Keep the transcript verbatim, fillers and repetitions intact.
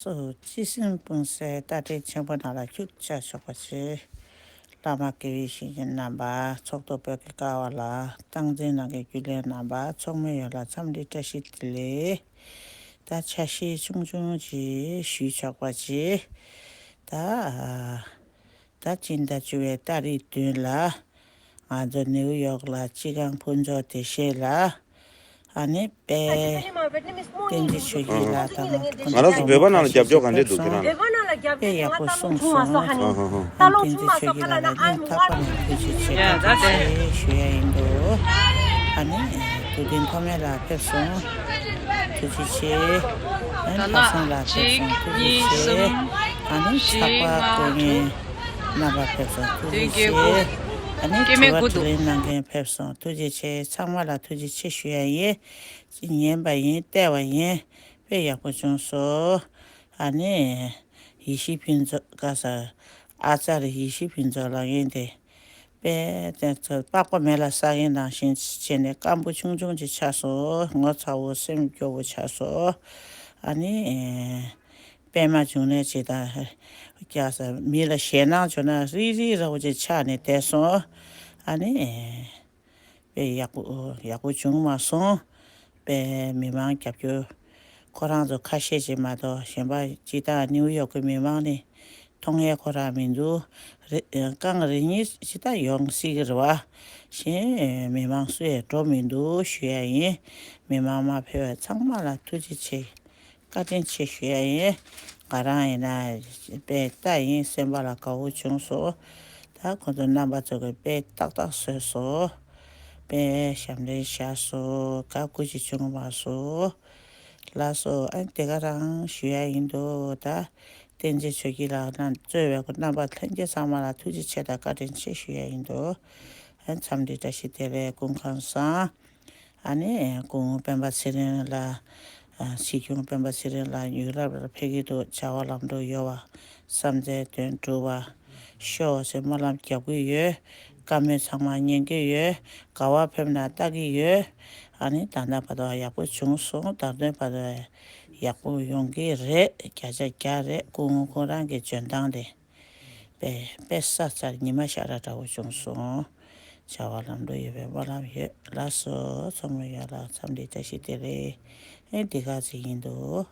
སོ། སྤྱི་སེམས་སྤུན་སེལ་རྟ་དྲེལ་ཆེན་པོ་ནང་ལ་ཁྱུག་ཆ་ཆོག་པ་ཆེ། བླ་མ་དགེ་བའི་བཤེས་གཉེན་རྣམ་པ། ཚོགས་གཏོགས་བོད་ཀྱི་ཀ་བ་ལ། སྟངས་འཛིན་ནང་གི་རྒྱུན་ལས་རྣམ་པ། ཚོགས་མི་ཡོངས་ལ་འཚམས་འདྲི་བཀྲ་ཤིས་བདེ་ལེགས། ད་ཆ་ཤས་ཆུང་ཆུང་ཅིག་ཞུས་ཆོག་པ་ཆེ། ད་ད་སྤྱི་ཟླ་བཅུ་པའི་ཏ་རིག་བདུན་ལ། ང་ཚོ་ནིའུ་ཡོག་ལ་སྤྱི་ཁང་ཕུན་ཚོགས་བདེ་གཤེགས་ལ། ཨ་ནི་དཔལ་བསྟན་འཛིན་ཆོས་རྒྱལ་ལགས་དང་། ང་རང་ཚོ་བོད་པ་ནང་ལ་རྒྱབ་སྐྱོར་ག་འདྲས་འདུག་ཁྱེད་རང་། དཔེ་ཡག་པོ་གསུངས་སོང་། ཨ་ཨ་ཨ། བསྟན་འཛིན་ཆོས་རྒྱལ་ལགས་ལ་སྙིང་ཐག་པ་ནས་ཐུགས་རྗེ་ཆེ་ཞུ་ཡ་ཡིན་འདུག་ཨ་ནི་དུས་སྟོན་ཐོག་མེད་ལ་ཕེབས་སོང་། ཐུགས་རྗེ་ཆེ། ཨ་ནི་ལྷག་བསམ་ལ་ཕེབས་སོང་། ཐུགས་རྗེ་ཆེ། ཨ་ནི་ཚགས་པར་བཀོད་མཁན་རྣམ་པ་ཕེབས་སོང་། ཐུགས་རྗེ་ཆེ། ཨ་ནི་དྲི་བ་དྲིས་ལན་གནང་མཁན་ཕེབས་སོང་། ཐུགས་རྗེ་ཆེ། ཚང་མ་ལ་ཐུགས་རྗེ་ཆེ་ཞུ་ཡ་ཡིན། ཉན་པ་ཡིན། བལྟས་པ་ཡིན། དཔེ་ཡག་པོ་བྱུང་སོང་། ཨ་ནི་ཡེ་ཤེས་ཕུན་ཚོགས་ག་ས། ཨ་ཙརྱ་ཡེ་ཤེས་ཕུན་ཚོགས་ལབ་མཁན་དེ། དཔེ་དེ་ཚོ་པགས་པ་མེ་ལ་ཟག་མཁན་ནང་བཞིན་བྱས་ནས་སྐམ་པོ་ཆུང་ཆུང་ཅིག་ཆགས་སོང་། ངོ་ཚ་བོ་སེམས་སྐྱོ་བོ་ཆགས་སོང་། ཨ་ནི་པད་མ་འབྱུང་གནས་ཅིག་དང་། ཀྱག་ས་མི་ལ་ཞེད་སྣང་བྱུང་ན་རིལ་རིལ་ར་བོ་ཅིག་ཆགས་ནས་བསྡད་སོང་། ཨ་ནི། དཔེ་ཡག་པོ་ཡག་པོ་བྱུང་མ་སོང་། དཔེ་མི་མང་རྒྱབ་སྐྱོར། ཁོ་རང་ཚོ་ཁ་ཤས་ཅིག་མ་གཏོགས་གཞན་པ་སྤྱིར་བཏང་ནིའུ་ཡོག་གི་མི་མང་ནི་མཐོང་ཡས་ཁོ་རང་མི་འདུག་རེ་རྐང་རེ་གཉིས་ཅིག་ད་ཡོང་སྲིད་ཀྱི་རེད་བ། གཞན་མི་མང་སུ་ཡང་འགྲོ་མི་འདུག་ཞུ་ཡ་ཡིན། མི་མང་མ་ཕེབས་པ་ཚང་མ་ལ་ཐུགས་རྗེ་ཆེ། བཀའ་དྲིན་ཆེ་ཞུ་ཡ་ཡིན། ང་རང་ཡིན་ན་དཔེ་ལྟ་ཡིན། སེམས་པ་ལ་དགའ་བོ་བྱུང་སོང་། ད་ཁོང་ཚོ་རྣམ་པ་ཚོ་གི་དཔེ་ཏག་ཏག་བཟོས་སོང་། དཔེ་ཞབས་འདྲེན་བཞག་སོང་། དགའ་དགུ་ཅིག་བྱུང་བ་སོང་། ལགས་སོ། ཨ་དེ་ག་རང་ཞུ་ཡ་ཡིན་འདུག་ད་བསྟན་འཛིན་ཆོས་རྒྱལ་ལགས་རྣམ་གཙོས་པའི་རྣམ་པ་ལྷན་རྒྱས་ཚང་མ་ལ་ཐུགས་རྗེ་ཆེ་དང་བཀའ་དྲིན་ཆེ་ཞུ་ཡ་ཡིན་འདུག་ཨ་འཚམས་འདྲི་བཀྲ་ཤིས་བདེ་ལེགས། སྐུ་ཁམས་བཟང་། ཨ་ནི་སྐུ་ངོ་སྤེན་པ་ཚེ་རིང་ལགས། ཨ་སྲིད་སྐྱོང་སྤེན་པ་ཚེ་རིང་ལགས་ཡུ་རོབ་ལ་ཕེབས་ཀྱི་འདུག་བྱ་བ་ལམ་འགྲོ་ཡོད་པ། བསམ་ཚུལ་དོན་འགྲུབ་པ་ཤོག་ཟེར་སྨོན་ལམ་རྒྱབ་ཀྱི་ཡོད། བཀའ་མོལ་ཚང་མ་ཉན་གྱི་ཡོད། ག་བ་ཕེབས་ན་ལྟ་གི་ཡོད། ཨ་ནི་ད་ལྟ་བར་དུ་ཡག་པོ་བྱུང་སོང་། ད་ལྟ་བར་དུ་ཡག་པོ་ཡོང་གི་རེད། བརྒྱ་ཆ་བརྒྱ་རེད། སྐུ་ངོ་ཁོ་རང་གི་འཇོན་ཐང་དེ། དཔེ་དཔེ་ས་ཚར་ཉི་མ་ཤར་ར་འདྲ་བོ་བྱུང་སོང་། བྱ་བ་ལམ་འགྲོ་ཡོད་པའི་སྨོན་ལམ་ཡོད། ལགས་སོ། ཚོགས་མི་ཡོངས་ལ་འཚམས་འདྲི་བཀྲ་ཤིས་བདེ་ལེགས། ཨེ་འདི་ག་ཚོད་ཡིན་འདུག